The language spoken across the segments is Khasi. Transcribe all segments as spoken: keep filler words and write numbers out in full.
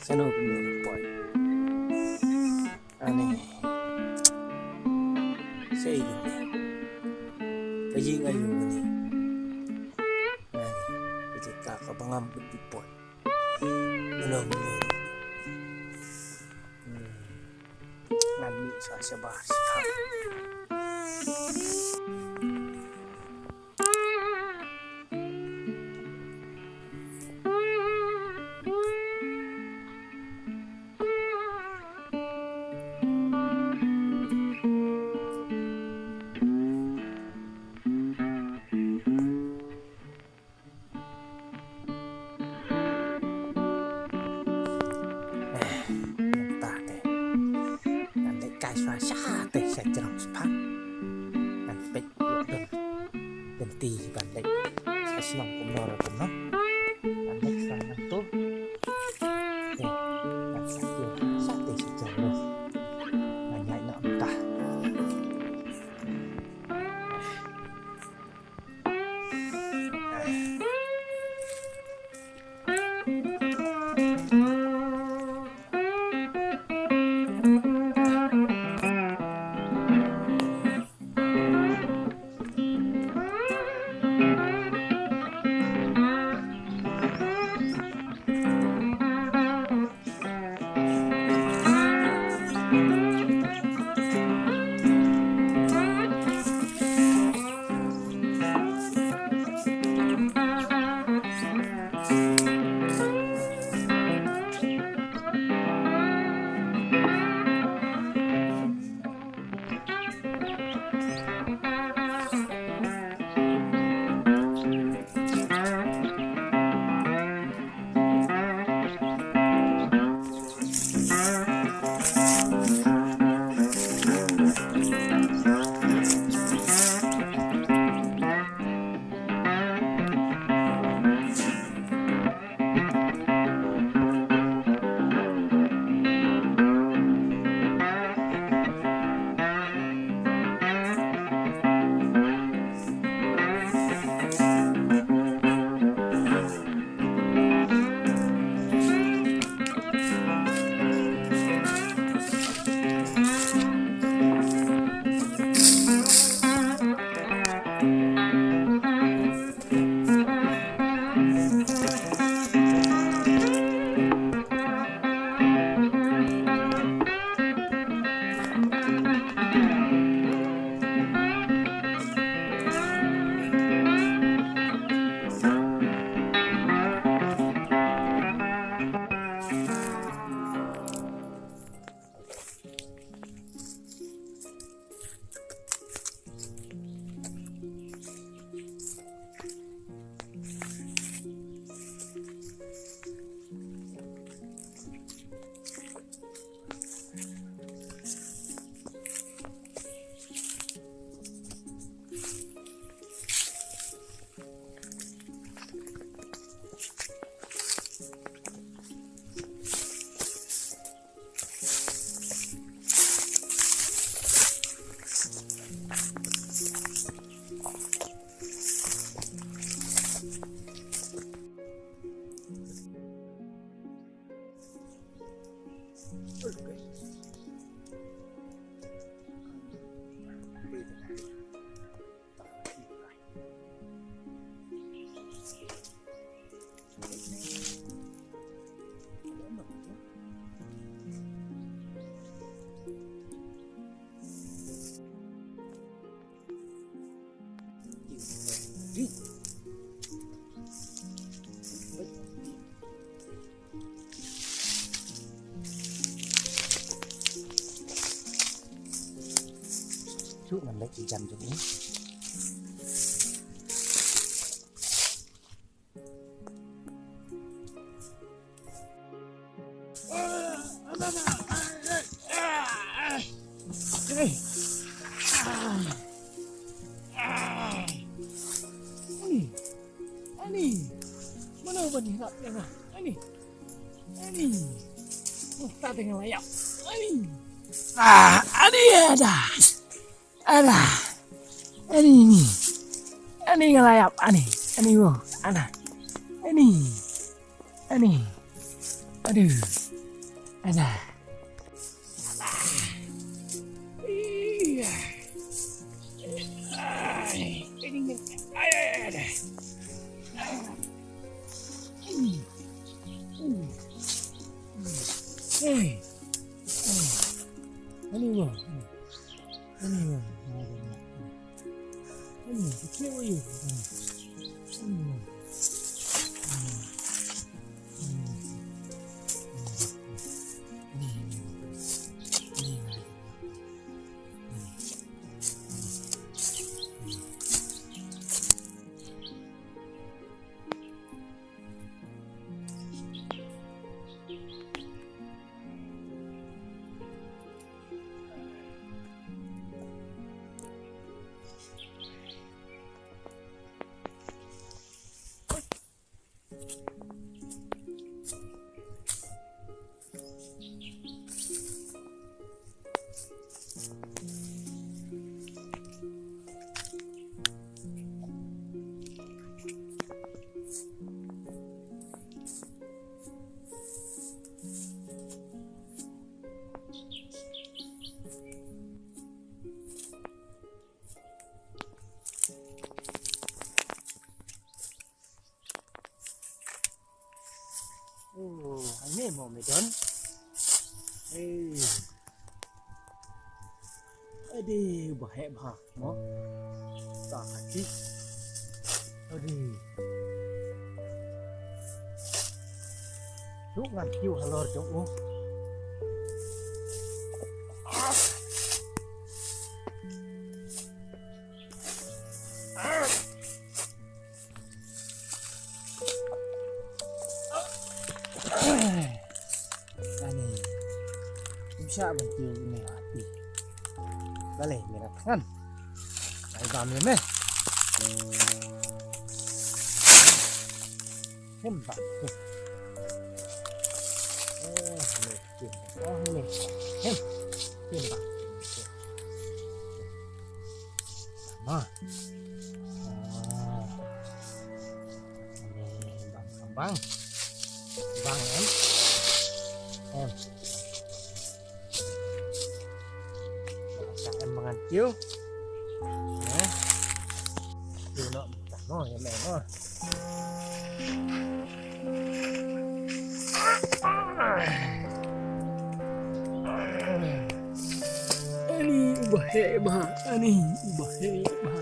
Shano kumno poi? Ani. Sei kumno? Ka ïing aïu kane? Ani. Ka jaka kaba ngam bit bit poi. Kumno kumno? Hmm. Ngan mih sa shabar shathang. Eh, mynta te ngan leit kai shuwa shatei sha jrong shipang. Ngan peit ïa don lynti ban leit sha shnong kumno re kumno. Ngan leit shuwa nangto. Te ngan sa ïa shatei sha jrong. Ngan ïaid noh mynta. Shu ngan leh jan jong u. Ani, ani, mano ban ïarap ïa nga? Ani, ani, oh, ta teng la ïap. Ani, ah, ani, ada. Ada. Ani ni. Ani nga la ïap, ani. Ani wo. Ada. Ani. Ani. Aduh. Ada. Ada. Iya. Ai. Ai, ai, ai, ada. Ani. Ai. Ani wo. Ani wo. Ani, kecewa you. Ani. Oh, ane mo me don. Eh. Ade, bahek bah mo. Ta hati. Ade. Shu ngan kiew halor jong u. Ani. Ym shah ban kiew ine hati. Balei me rat ngan. Ai bam ïa me. Hem bam. Oh, me. Oh, me. Hem. Hem bam. Ma. Ah. Bang, bang. Bang, em. Em. Sa em bang kiew. Eh. Kiew noh, noh, em, em, noh. Ani, u ba heh bha, ani, u ba heh bha.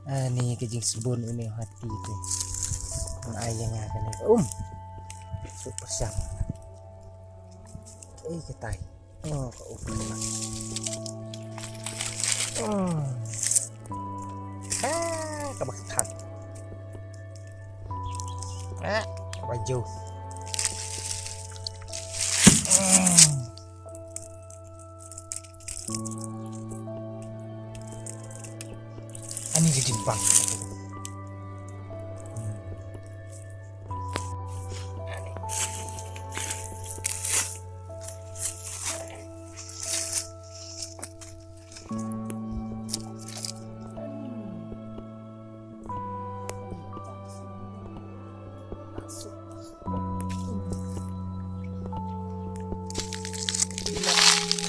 Ani ka jingsbun une hati te. Ngan ai ïa nga kane ka um. Suk pyrshang. Eh, ka tai. Oh, ka um. Hmm. Ah, kaba khat. Ah, kaba ju. Hmm. Ani di timpang.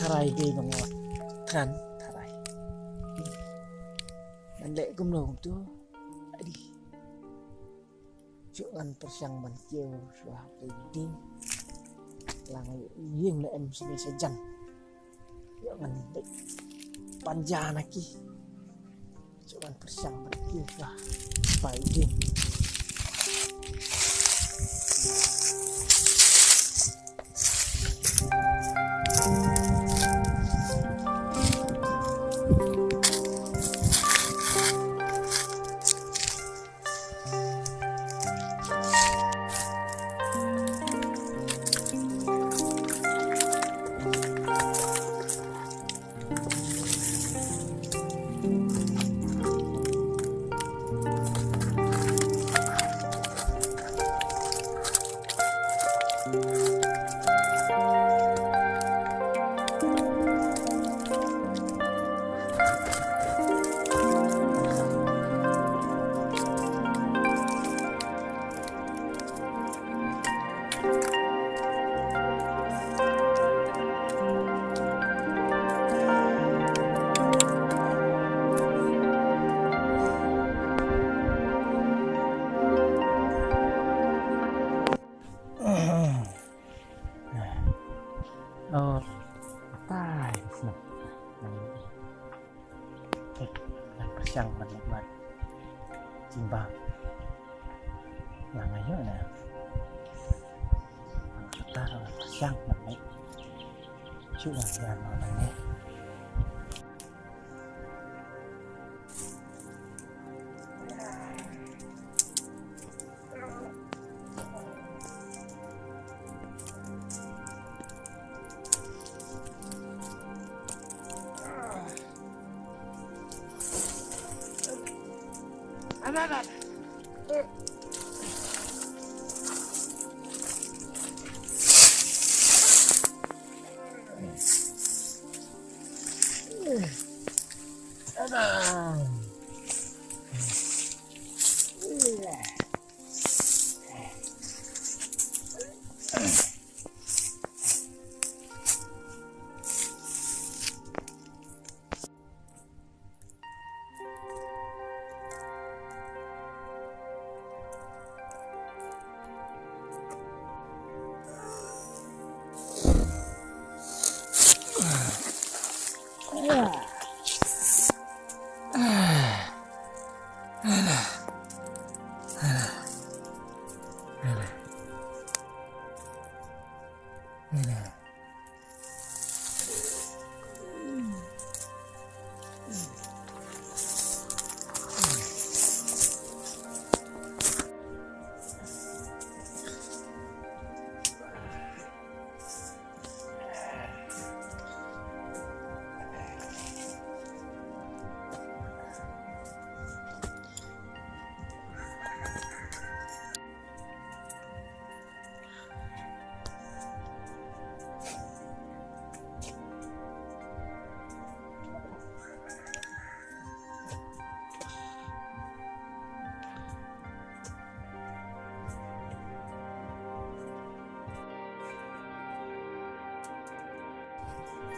Tharai dei ba nga tharai. Ngan leh kumno kumtu. Adi. Shu ngan pyrshang ban kiew shuwa ha pdeng. Lang ïing ne em sini sajan. Ïoh ngan leh panja na ki. Shu ngan pyrshang ban kiew shuwa ha pdeng. Oh, tai, senang. Nang pyrshang ban nikmat jingbam. Nang ayo na. Nang kata nang pyrshang nang nik. Shu nang pyrshang nang nik.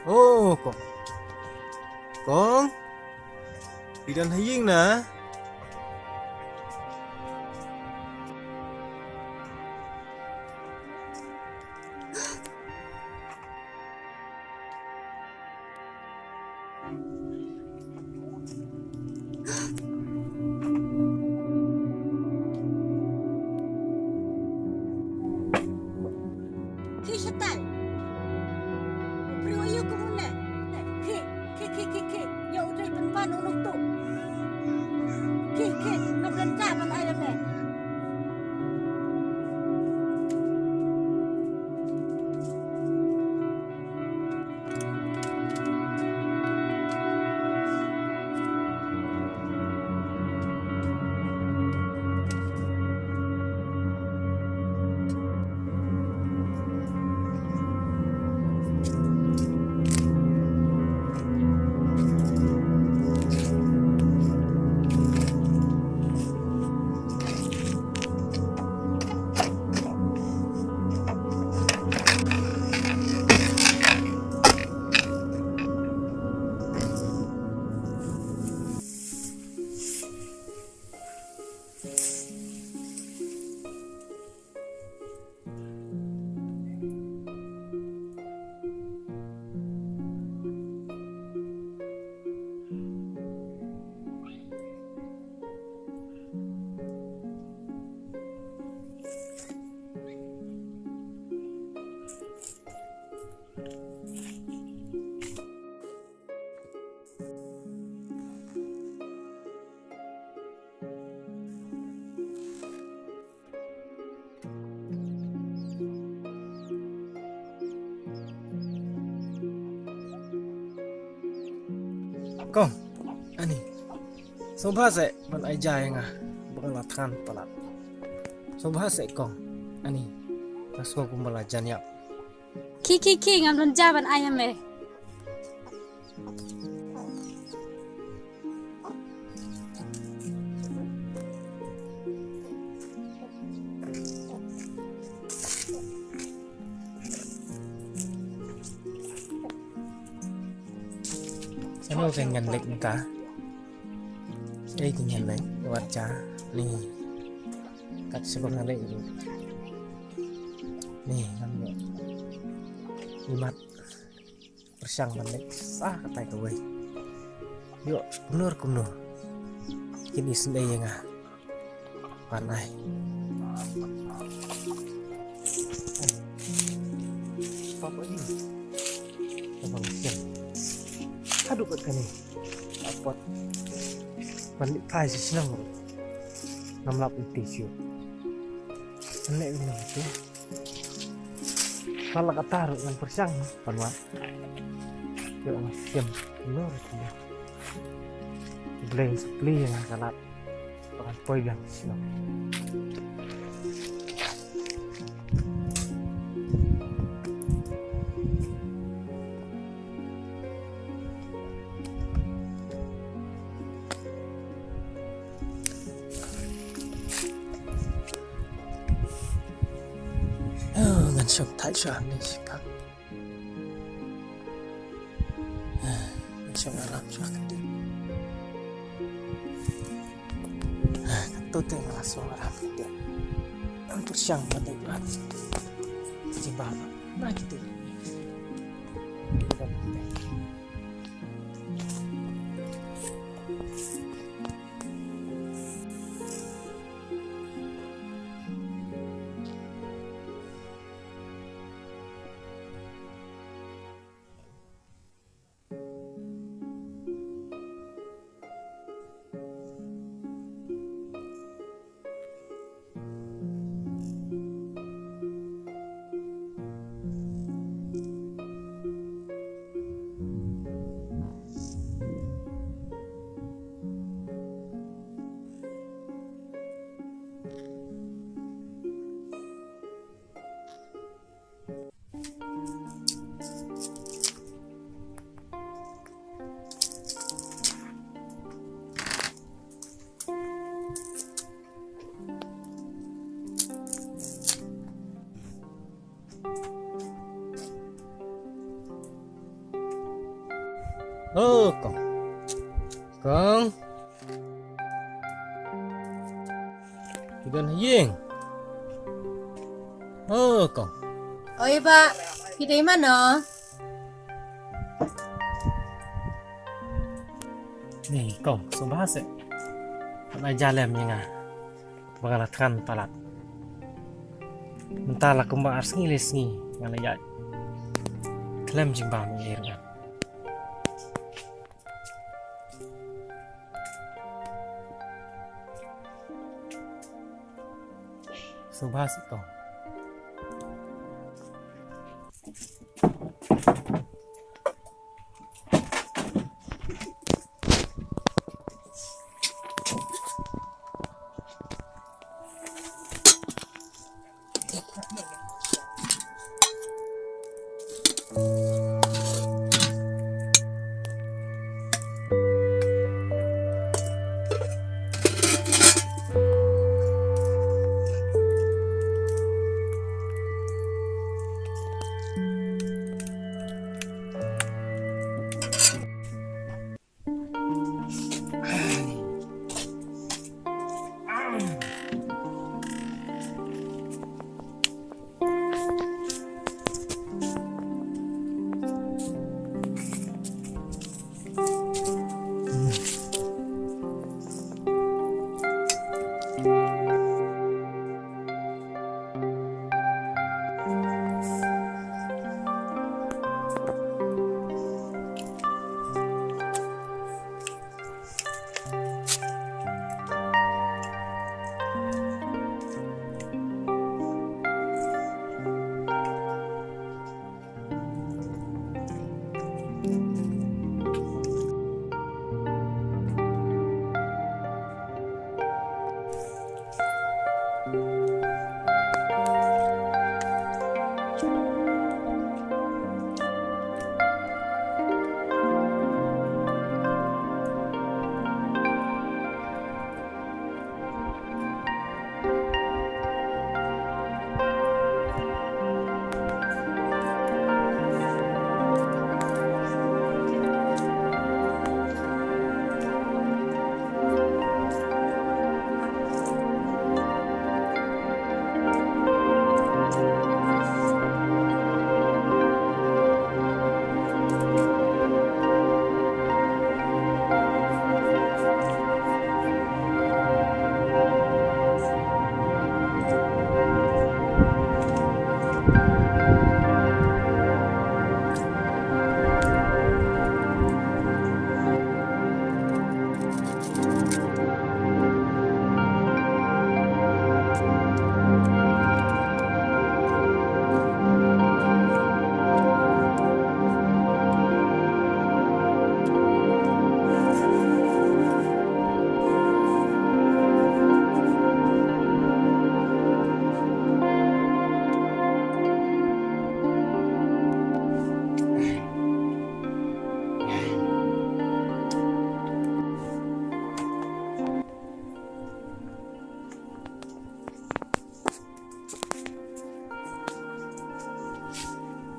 Oh, kong. Kong. Phi don ha ïing na? Khie shatai. U briew aïu kum une? Khie, khie, khie, khie, khie. Ïa u dei ban Nuknuk tu. Ki, ki, nga don ja ban ai ïa me. Kong, ani. Sngewbha seh ban ai ja ïa nga ba nga la thngan palat. Sngewbha seh kong, ani. Nga sngew kumba la jan ïap. Ki, ki, ki, ngam don ja ban ai ïa me. Ano kan ngan lek nta. Ei, kan ngan lek wat ja. Ni. Kat sebab ngan lek. Ni, ngan lek. Imat. Pyrshang ban leh sa katai kawei. Ïoh kumno kumno kin isynei ïa nga. Ban ai. Papa ni. Papa ni. Haduh kat kane. Apot. Ban leh phai shisha nang. Ngam lap ïa ti shu. Ban leh kumno tu. Pala kata ruh ngan pyrshang ban wad. Ïoh nga shem. Lor shem. Blei supply nga ka lad. Ban poi biang shisha. Oh, ngan shong thait shuwa hangne shi kap. Ngan shong aram shuwa kyndiat. Katto te nga la shong aram kyndiat. Ngan pyrshang ban leit wad. Jingbam na kyndiat. Oh, kong. Kong. Ki don ha ïing. Oh, kong. Oi, ba. Ki dei mano? Ni, kong, sngewbha seh. Ban ai ja lem ïa nga. Ba nga la thngan palat. Mynta la kumba ar sngi le sngi nga la ïaid khlem jingbam ïa i ruh. Subhas kong.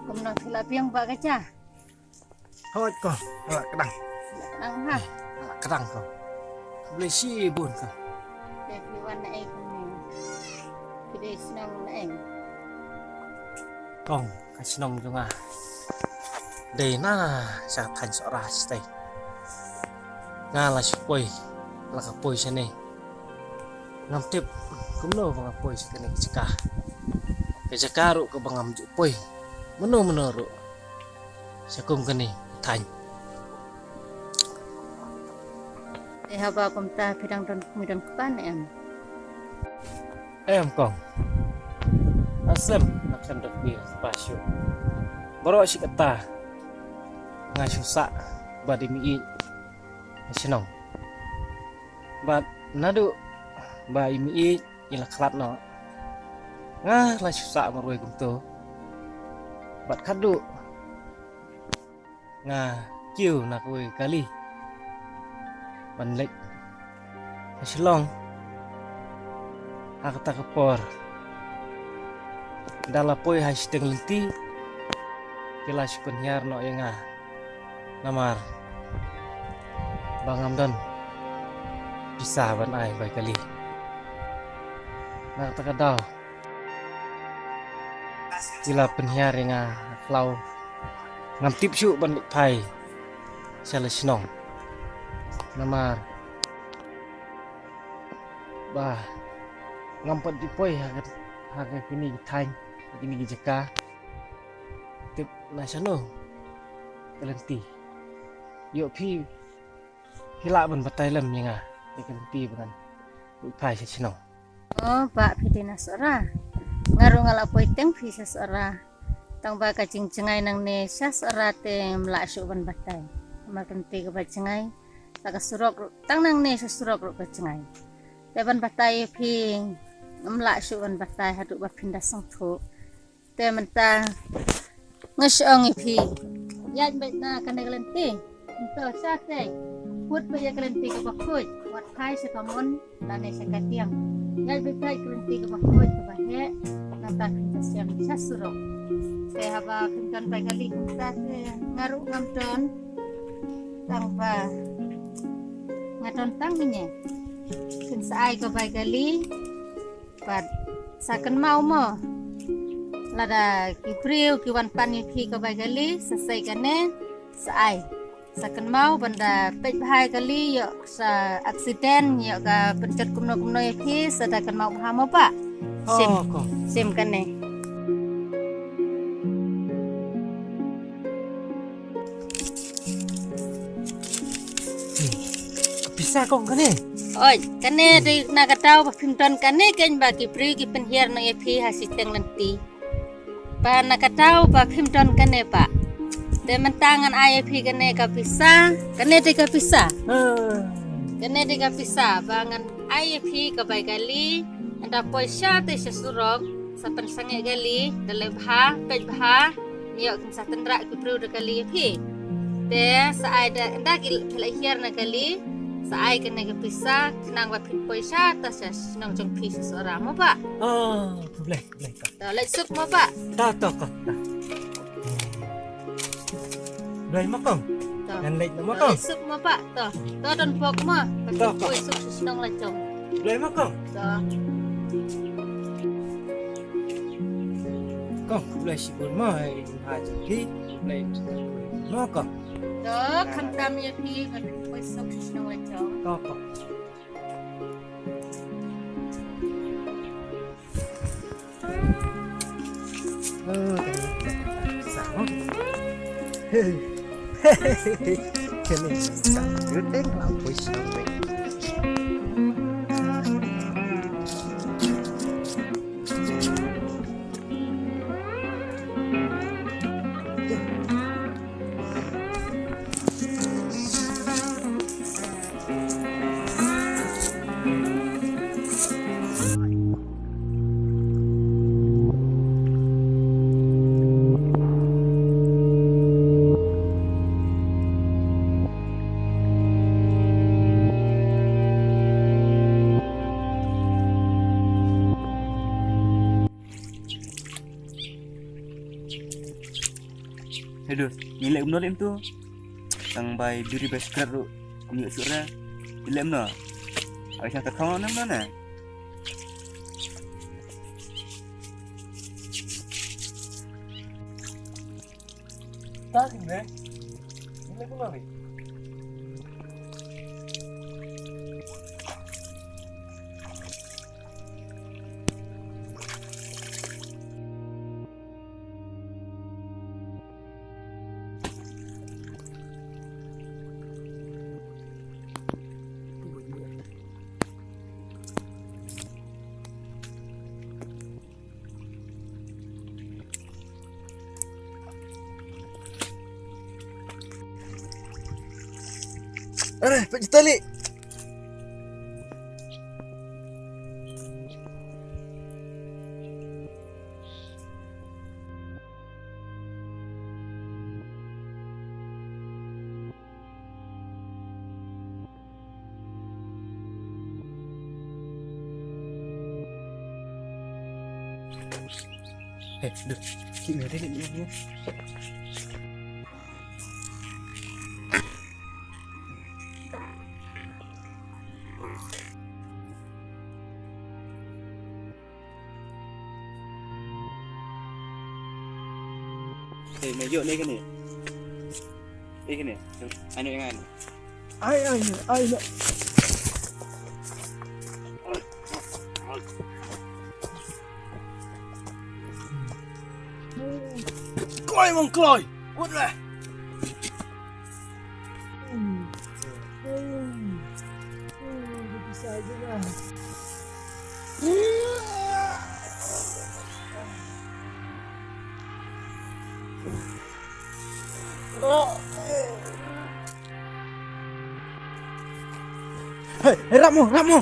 Kumno phi la biang ba ka ja? Hooid ko, la kdang. La kdang ha. La kdang ko. Khublei shibun ko. Te phi wan na ei kumne? Phi dei shnong na ei? Kong, ka shnong jong nga dei na sha thaiñ Sohra shatei. Nga la shu poi, la ka poi shane. Ngam tip kumno ba nga poi sha kane ka jaka. Ka jaka ruh kaba ngam ju poi mano mano ruh sha kum kane ka thaiñ. Te haba kumta phi dang don kmie don kpa ne em? Em kong. Nga slem, nga slem don kmie kpa shuh. Baroh shi katta nga shu sah bad i mei ïeit ha shnong. Bad naduh ba i mei ïeit i la khlad noh, nga la shu sah marwei kumto. Bad khadduh nga kiew na kawei ka kali ban leit ha Shillong. Ha kata ka por da la poi ha shiteng lynti, ki la shu pynhiar noh ïa nga. Namar ba ngam don pisa ban ai bai kali. Na kata ka daw ki la pynhiar ïa nga ha khlaw. Ngam tip shuh ban leit phai sha la shnong. Namar ba ngam pat ju poi ha ka, ha ka kine ki thaiñ, ha kine ki jaka. Tip na shano ka lynti. Ïoh phi, phi lah ban batai lem ïa nga ïa ka lynti ba ngan leit phai sha shnong. Oh, ba phi dei na Sohra. Nga ruh nga la poi teng phi sha Sohra. Tang ba ka jingjngai nangne sha Sohra te ym lah shuh ban batai. Namar ka lynti kaba jngai. Sa ka surok ruh, tang nangne sha surok ruh ka jngai. Te ban batai ïa phi, ym lah shuh ban batai haduh ba phin da sngewthuh. Te mynta nga shu ong ïa phi, ïaid beit na kane ka lynti. Mynta sha te, put beit ïa ka lynti kaba khuid, wat phai sha ka mon lane sha ka diang. Ïaid beit beit ka lynti kaba khuid kaba heh. Nangta phin da shem sha surok. Te haba phin don bai kali kumta te nga ruh ngam don. Tang ba nga don tang ine. Phin sa ai ka bai kali. Bad sa kynmaw mo, lada ki briew ki wan pan ïa phi ka bai kali, sa sei kane, sa ai. Sa kynmaw ban da peit bha ïa kali, ïoh sa accident, ïoh ka pynjot kumno kumno ïa phi, sa da kynmaw bha mo ba. Sim, oh, kong, sim kane. Ka pisa kong kane. Oi, kane dei na ka daw ba phim don kane, kane ba ki briew ki pynhiar noh ïa phi ha shiteng lynti. Ba na ka daw ba phim don kane ba. Te mynta ngan ai ïa phi kane ka pisa, kane dei ka pisa. Ah. Kane dei ka pisa ba ngan ai ïa phi ka bai kali, ngan da poi sha te sha surok. Sa pynsangeh kali, da leh bha, peit bha, ïoh kin sa tynrah ki briew da kali ïa phi. Te sa ai da, ynda ki phi la hiar na kali, sa ai kane ka pisa, khnang ba phin poi sha ta sha shnong jong phi sha Sohra mo ba. Oh, khublei, khublei kong. To leit suk mo ba. To, to kong, to. Blei mo kong. To. Ngan leit mo kong. Suk mo ba. To. To don pok mo. To, kong. Poi suk sha shnong la jong. Blei mo kong. To. Kong, blei shibun mo, ai ha jong phi. Blei mo kong. To, khamtam ïa phi, ba poi suk sha shnong la jong. To, kong. Hello, ngi leh kumno lem tu? Tang bai biri bai skrat ruh kum ïoh sura. Ngi leh kumno? Ai sa ta khong na na. Ta kin ne? Ngi leh kumno ni? Are, peit tali. Hey, duh. Ki ngeri ni ni. Hey, me ïoh ne kane. Ei kane. Ai ne ngan. Ai ai ai. Kloi mong kloi. What the? Hmm. Hmm. Hmm. Bisa aja lah. Hei, hei, rap mo, rap mo.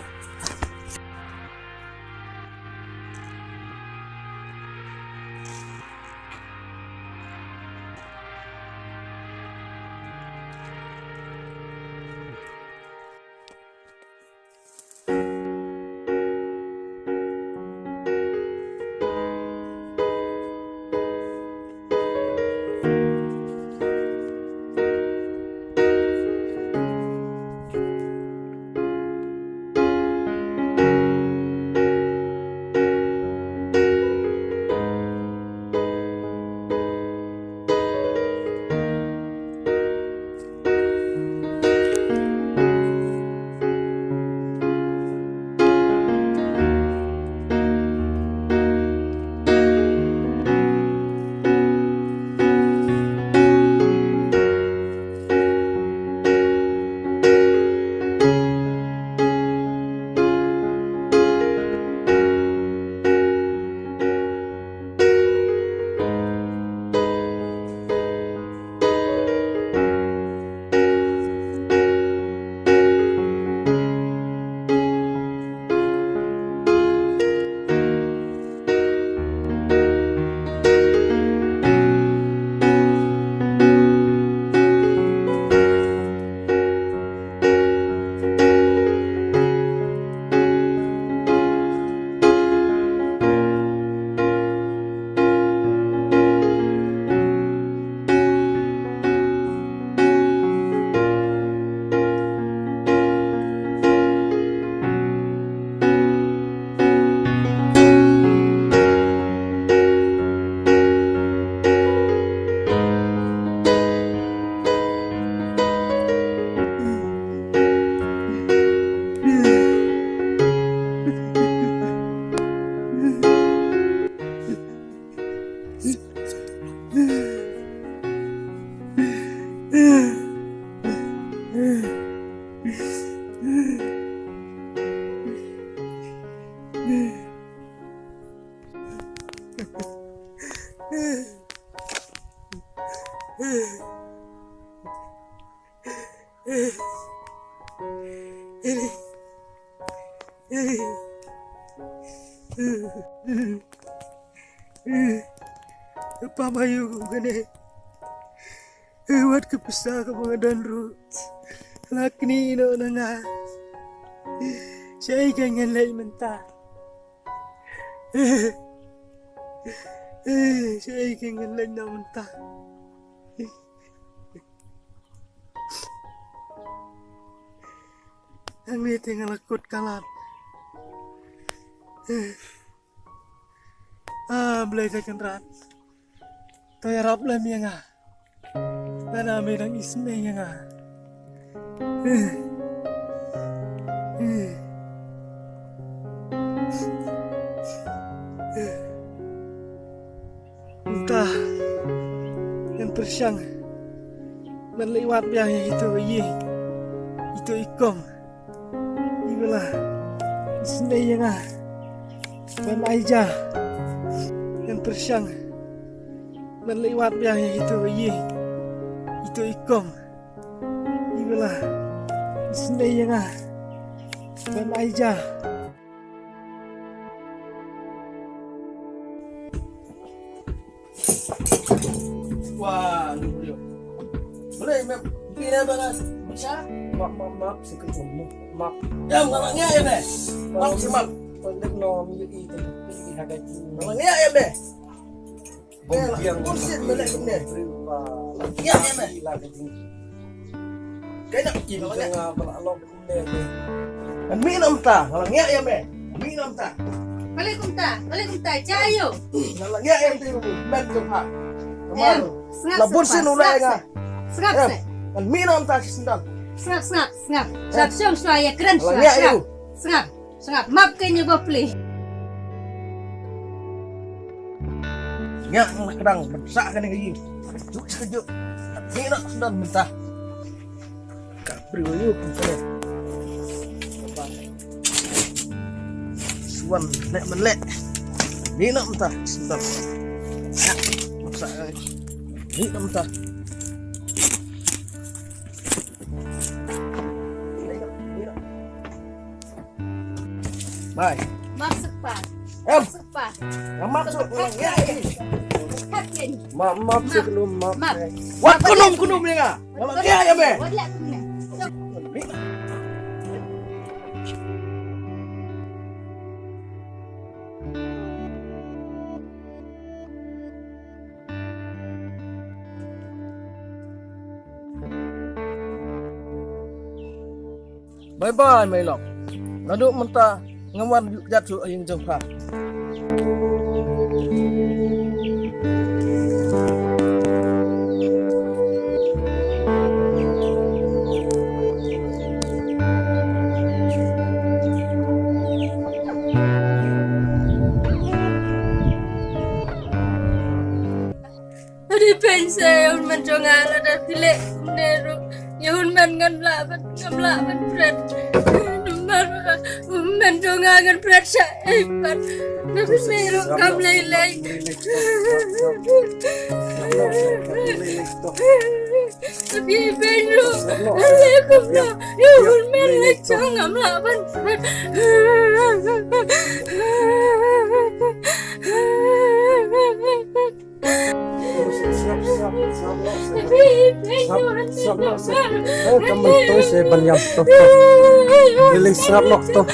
Pam aïu kane. Wat ka pisa kaba nga don ruh la knieh noh na nga. Shaei kein ngan leit mynta? Shaei kein ngan leit noh mynta? Hangne te nga la kut kalat. Ah, Blei te Kynrad. To ïarap lem ïa nga. Lada me dang isynei ïa nga. Mynta ngan pyrshang ban leit wad biang ïa ito i, ito i kong. Iba la isynei ïa nga ban ai ja. Ngan pyrshang ban leit wad biang ïa ito i, ito i kong. Iba la isynei ïa nga ban ai ja. Wah, ni bro. Boleh map. Pina bangat. Map, map, map, si kejung. Map. Ya, map ngi ya, be. Map, si map. Pendek nom, yu i, pendek i, hagai. Map ngi ya, be. Bom biang. Bullshit, balik kumne. Ya, ya, be. Kena, map ngi ya. Mih namta, ngalang ya, ya, be. Mih namta. Balik kumta, balik kumta, jayo. Ngalang ya, ya, tu, ben tu, ha. Em, sngap, labur sngap, sin ulai sngap, nga. Sngap, sngap. Em, sngap. Kan mih namta, si sendal. Sngap, sngap, sngap. Sngap, sngap, sngap, ya, keren, sngap, sngap. Sngap, sngap. Map ke nyu bapli. Nya, nak kedang, besar kan ni. Juk sekejut. Ni nak sendal mentah. Ka briew aïu pun kane. Wan, leh ban leh. Ni na mynta, sendal. Ya, maksa. Ni na mynta. Bai. Map sekpa. Em. Sekpa. Map sekpa. Ya, ya. Map, map, map. Wat kunum, kunum ya nga. Wat ya, ya me. Wat ya, kunum. Bye bye, Mailok. Naduh mynta ngam wan ïa ka jat shuh ïing jong pha. Adi peng se un men jong nga la da pile ne ru. Ye un men ngan la ban, ngan la ban pret. Mar un men jong nga ngan pret sa e pat. Na pile ru kam lei lei. Tapi ben ru le kum ru. Ye un men le jong ngam la ban pret. Sngap, sngap, sngap noh seh. Sngap, sngap noh seh. Eh, ka myntoi seh ban ïap to, to. Lili sngap noh to. To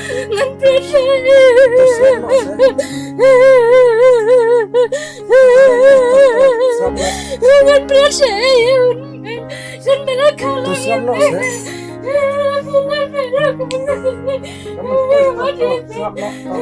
sngap noh seh. Sngap noh. To sngap noh seh. Ka myntoi sngap noh, sngap noh to.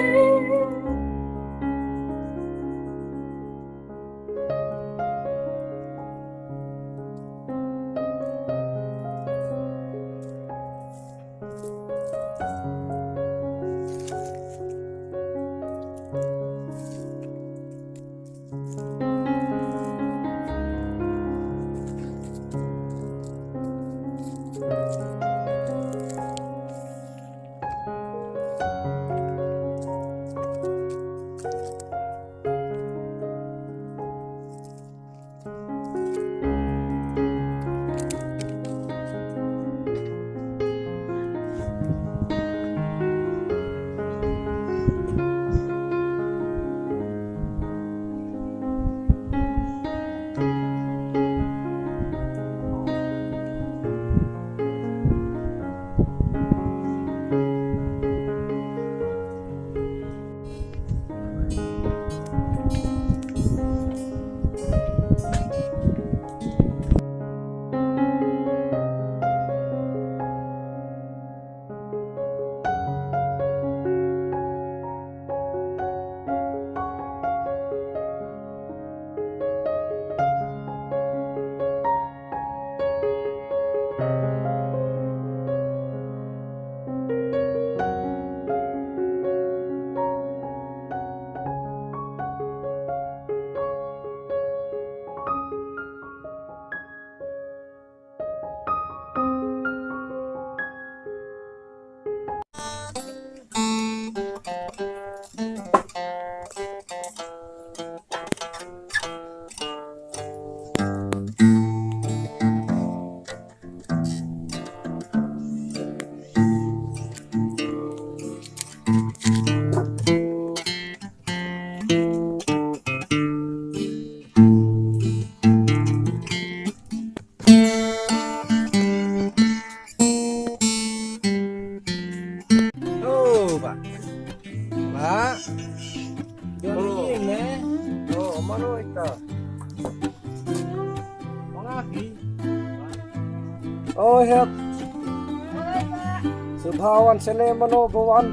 Oh, ba. Ba. Ïa ïing ne. Oh, mano ita. Oh, hep. Subhawan sene mano bawan.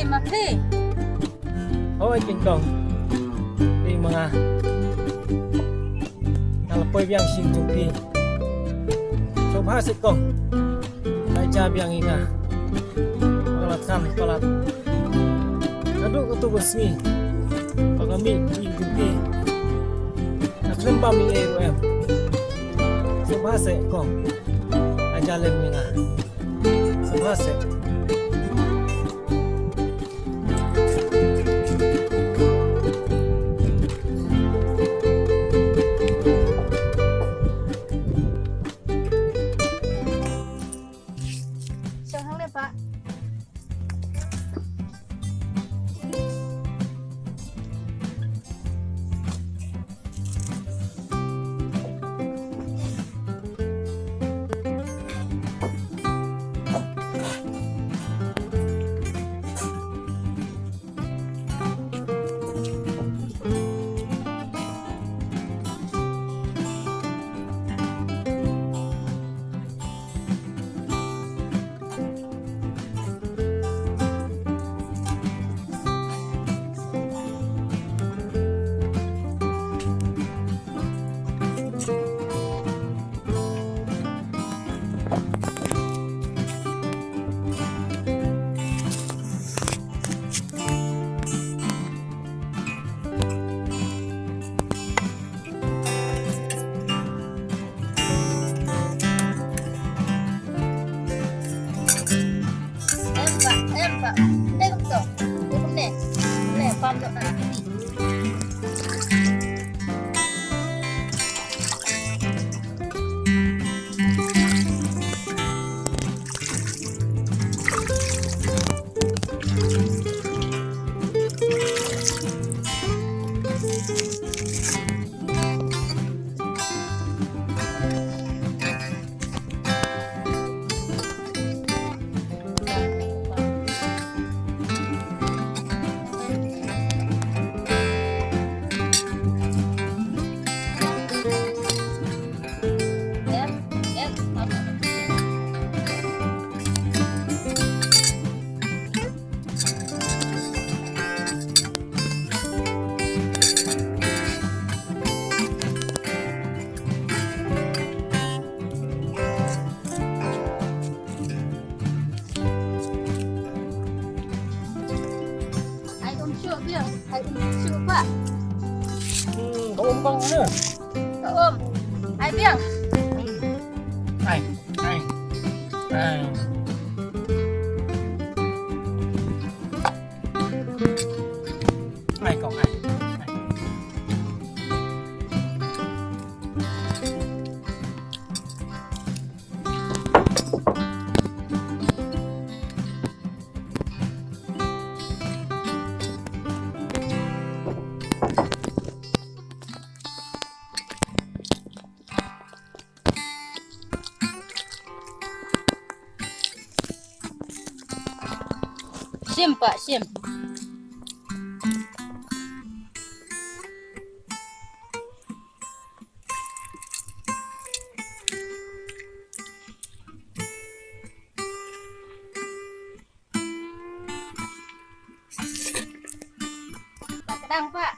Ma phi. Hoi kin kong. Phi ma nga. Nga la poi biang sha ïing jong phi. Sngewbha seh kong. Nga la jia biang ïa nga. Nga la thngan palat. Naduh katu ka sngi ba nga mih ïing jong phi, nga khlem bam ïa ei ruh em. Sngewbha seh kong. Nga jia lem ïa nga. Sngewbha seh. Shong hangne, Pah. Em, Pah, em, Pah. Dei kumto. Dei kumne. Kumne, pam dok na. Ai um shuh biang, ai um shuh, Pah. Hmm, ka um kong ne. Ka um. Ai biang. Ai, ai, ai. Ai kong, ai, ai. Shim, Pah, shim. Lah kdang, Pah.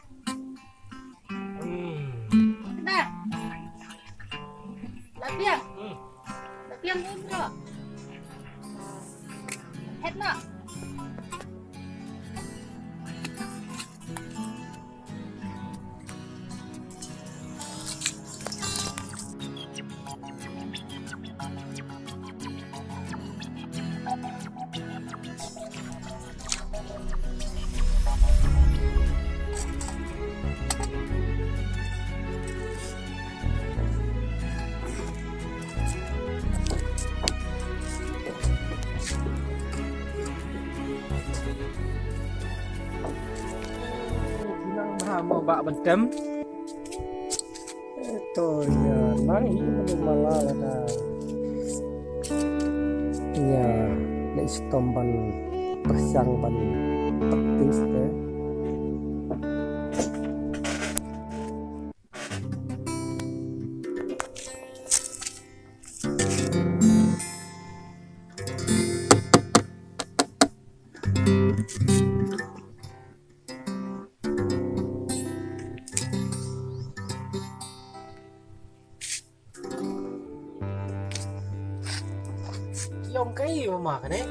Hmm. Kdang. Lah biang. Hmm. Lah biang ni, bro. Het noh. Nang bha mo ba ban tem. To ïa nang hi mano mala lada. Ïa leh shitom ban pyrshang ban practice te. Long kai ma ma kane.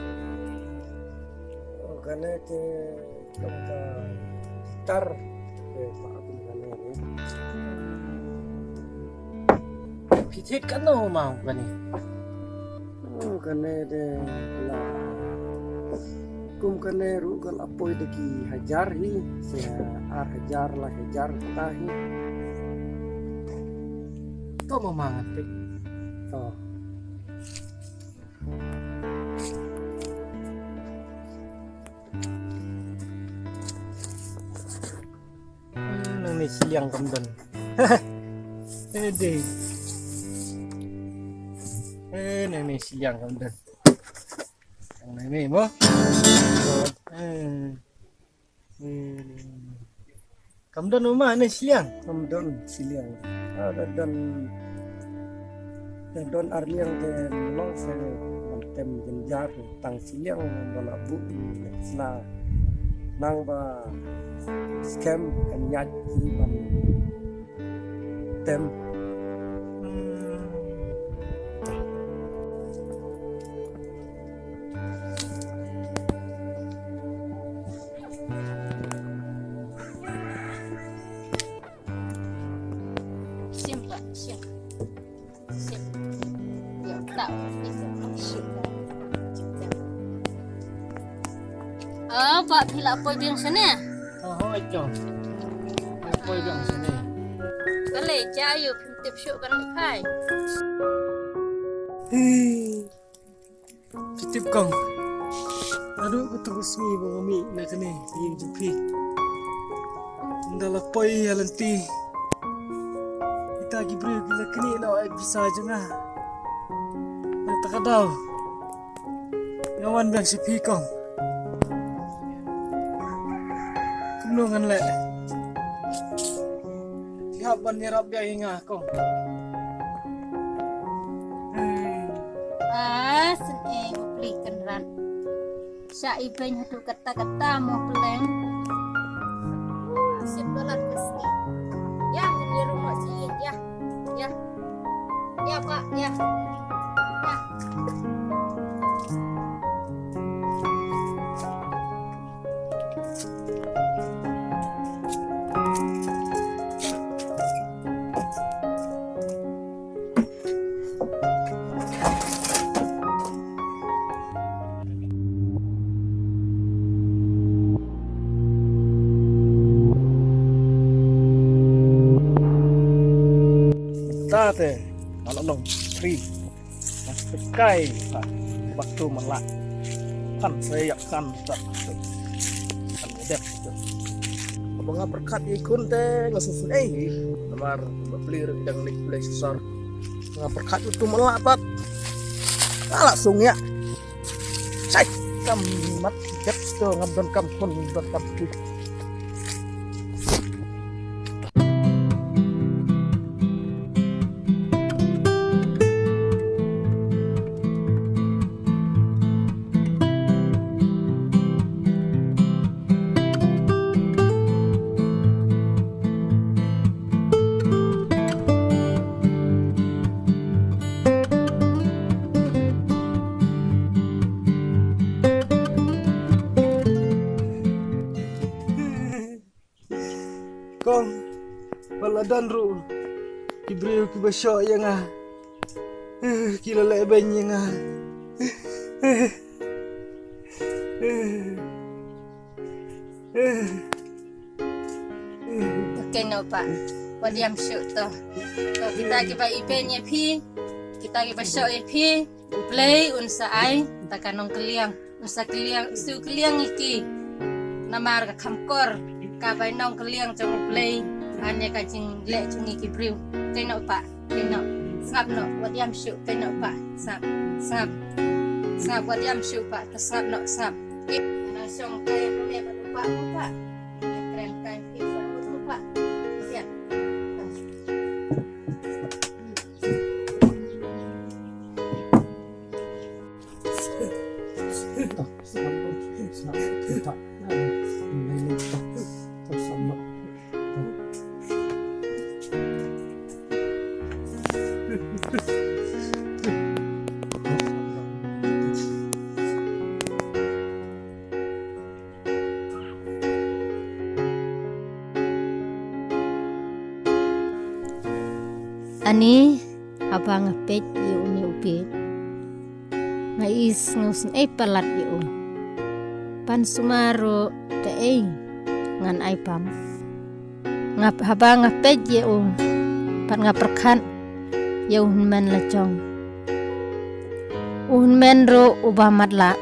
Oh, kane te long ka tar. Eh, pa aku kane ni. Kitit kano ma kane. Oh, kane de la. Kum kane ruh ka la poi da ki hajar hi, se ar hajar la hajar ta hi. To ma ma ngan peit. To. Hmm, nang ne shiliang kam don. Eh, dei. Eh, nang ne shiliang kam don. Nang ne mo. Eh. Hmm. Kam don ma ne shiliang. Kam don shiliang. Ah, da don, da don ar liang te long se ban tem jynjar tang shiliang ban abu sna nang ba skhem kan yat ki ban tem. Hmm. Sim, Pak, sim. Sim. Ya, tak, sim. Sim. Ah, Pak, phi la poi biang shane? Oh, hooid, Jong. La poi biang shane. Kale, ja yu, phi tip shuh ban phai. Hey. Phi tip kong. Naduh kato ka sngi ba nga mih na kane ka ïing jong phi, ynda la poi ïa lynti, kita ki briew ki la knieh noh ïa ka visa jong nga. Na kata ka daw nga wan biang sha phi kong. Kumno ngan leh? Phi hap ban ïarap biang ïa nga kong. Ah, sngewbha pli kynran. Sha i beiñ haduh katta katta mo pleng. Sip balat ka sngi. Ya, ngin ïa rung mo sha ïing, ya. Ya. Ya, Pak, ya. Ya. Ta te, ala long, free. Kai ha batu mala. Kan saya kan tak. Kan dep tu. Ba nga pyrkhat i khun te nga sngewsynei hi. Namar ba pli ruh dang nik pli shisar. Nga pyrkhat utu mala pat. Ala sung ïa. Sai kam mat dep tu ngam don kam khun, ngam don kam khun. Kong, ba la don ruh ki briew kiba shoh ïa nga. Eh, ki la leh beiñ ïa nga. Eh, eh, eh, eh. Kynnoh pa, wat ïam shuh to. To kita kiba ibeiñ ïa phi, kita kiba shoh ïa phi, U Blei un sa ai da ka nongkylliang. Sa kylliang, shu kylliang ïa ki. Namar ka kham kor ka bainong kylliang jong U Blei ha kane ka jingleh jong ngi ki briew. Kynnoh pa, kynnoh. Sngap noh, wat ïam shuh, kynnoh pa. Sngap, sngap. Sngap, wat ïam shuh pa, to sngap noh, sngap. Ki na shong kai ha me pa, pa, pa. Kren kai ki pa, pa. Ïa. Ani, haba nga peit ïa une u bieit, nga i sngew sngewsih palat ïa u. Ban sumar ruh, da ei ngan ai pam. Nga, haba nga peit ïa u, pat nga pyrkhat ïa u hynmen la jong. U hynmen ruh uba matlah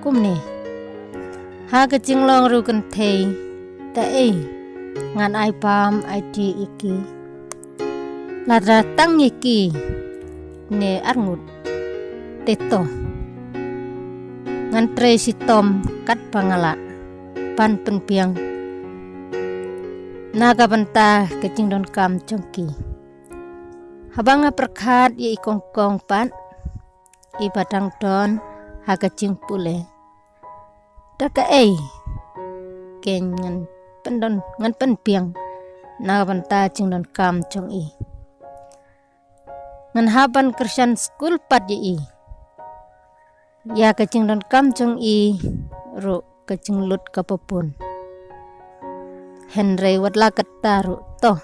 kumne. Ha ka jinglong ruh kynthei, da ei ngan ai pam ai ti ïa ki. Lada tang ïa ki ne arngut, te to ngan trei shitom katba nga lah ban pynbiang na ka bynta ka jingdonkam jong ki. Haba nga pyrkhat ïa i Kongkong pat, iba dang don ha ka jingpule, da kaei kein ngan pyndon, ngan pynbiang na ka bynta jingdonkam jong i. Ngan hap ban kyrshan skul pat ïa i. Ïa ka jingdonkam jong i ruh ka jinglut kaba bun. Hynrei wat la katta ruh, to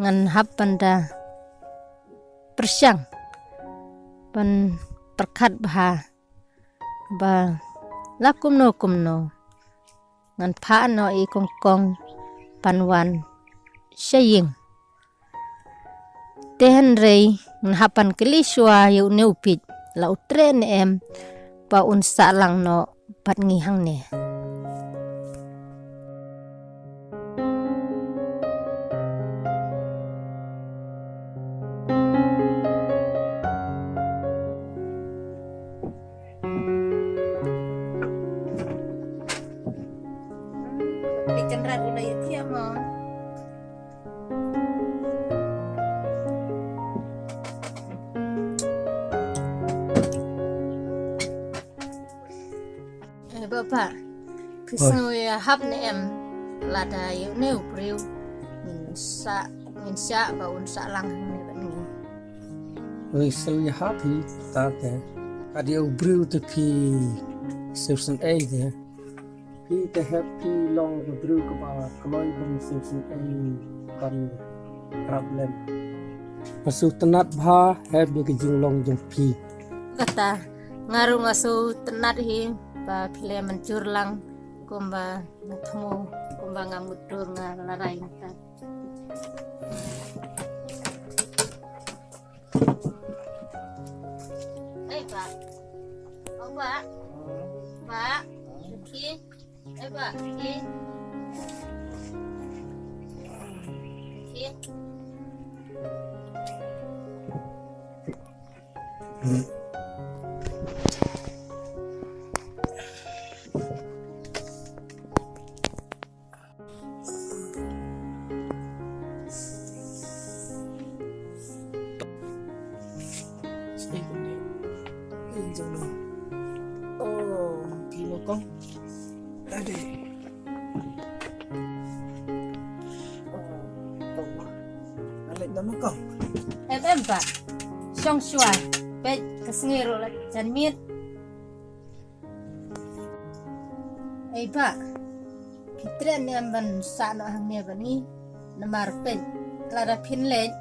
ngan hap ban da pyrshang ban pyrkhat bha ba la kumno kumno ngan phah noh ïa i Kongkong ban wan sha ïing. Te hynrei ngan hap ban kylli shuwa ïa une u bieit, la u treh ne em ba un sah lang noh bad ngi hangne. Te kynrad u la ïathiah mo. Eh, Bah, Bah. Phi sngew ïahap ne em lada ïa une u briew ngin sah, ngin sah ba un sah lang hangne bad ngi? Oi, sngew ïahap hi, ta te. Ka dei u briew te phi sngewsynei te. Phi te hep phi long u briew kaba kloi ban sngewsynei ban problem. Nga sngewtynnat bha hep ïa ka jinglong jong phi. Kata, nga ruh nga sngewtynnat hi ba phi la mynjur lang kumba nga thmu, kumba nga mutdur nga la rai mynta. Ei, Bah. Oh, Bah. Bah. Ki. Ei, Bah. Ki. Ki. Oh, phi lo kong. Ade. Oh, kong ma. Alek nama kong. Em, em, Bah. Shong shuwa. Peit ka sngi ruh la jan miet. Ei, Bah, phi treh ne em ban sah noh hangne bad ngi? Namar peit, lada phin leit,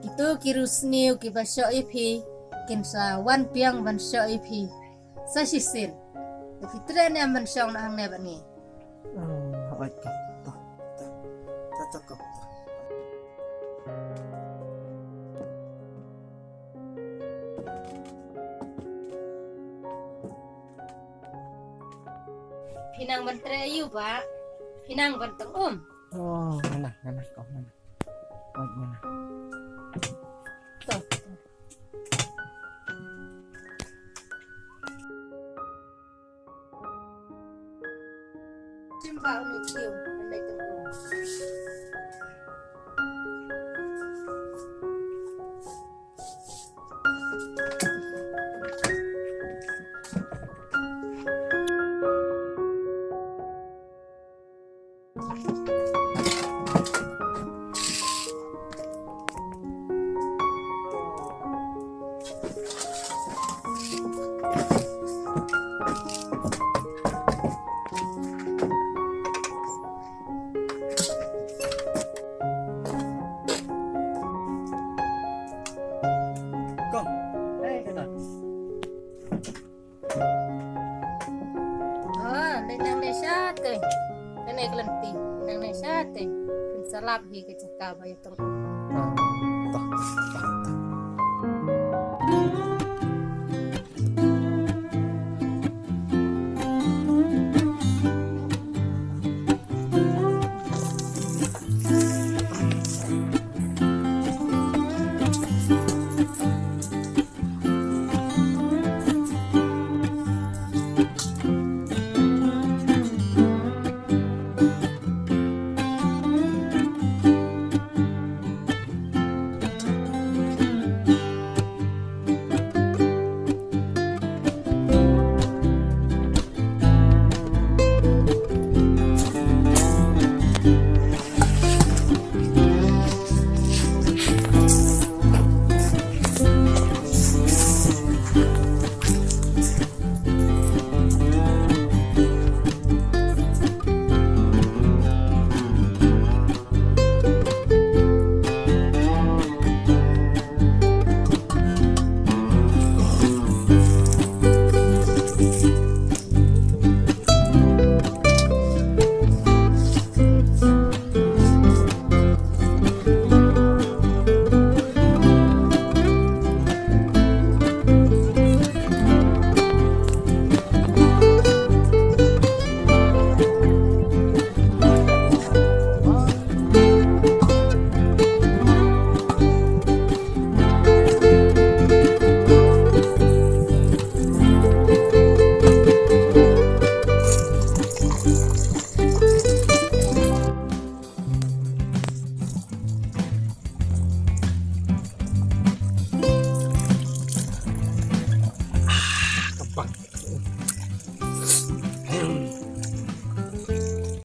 kito ki riewsniew kiba shoh ïa phi kin sa wan biang ban shoh ïa phi sa shisien. Te phi treh ne em ban shong noh hangne bad ngi? Oh, hooid, to, to, to, to, to, to. Phi nang ban treh aïu, Bah? Phi nang ban tang um? Oh, nga nang, nga nang, kong, nga nang. Oh, nga nang. To, to. Shim ba uni kiu, ande tu. Dei nangne shatei. Kane ka lynti. Nangne shatei. Phin sa lap hi ka jaka ba ïatong. Ah, to.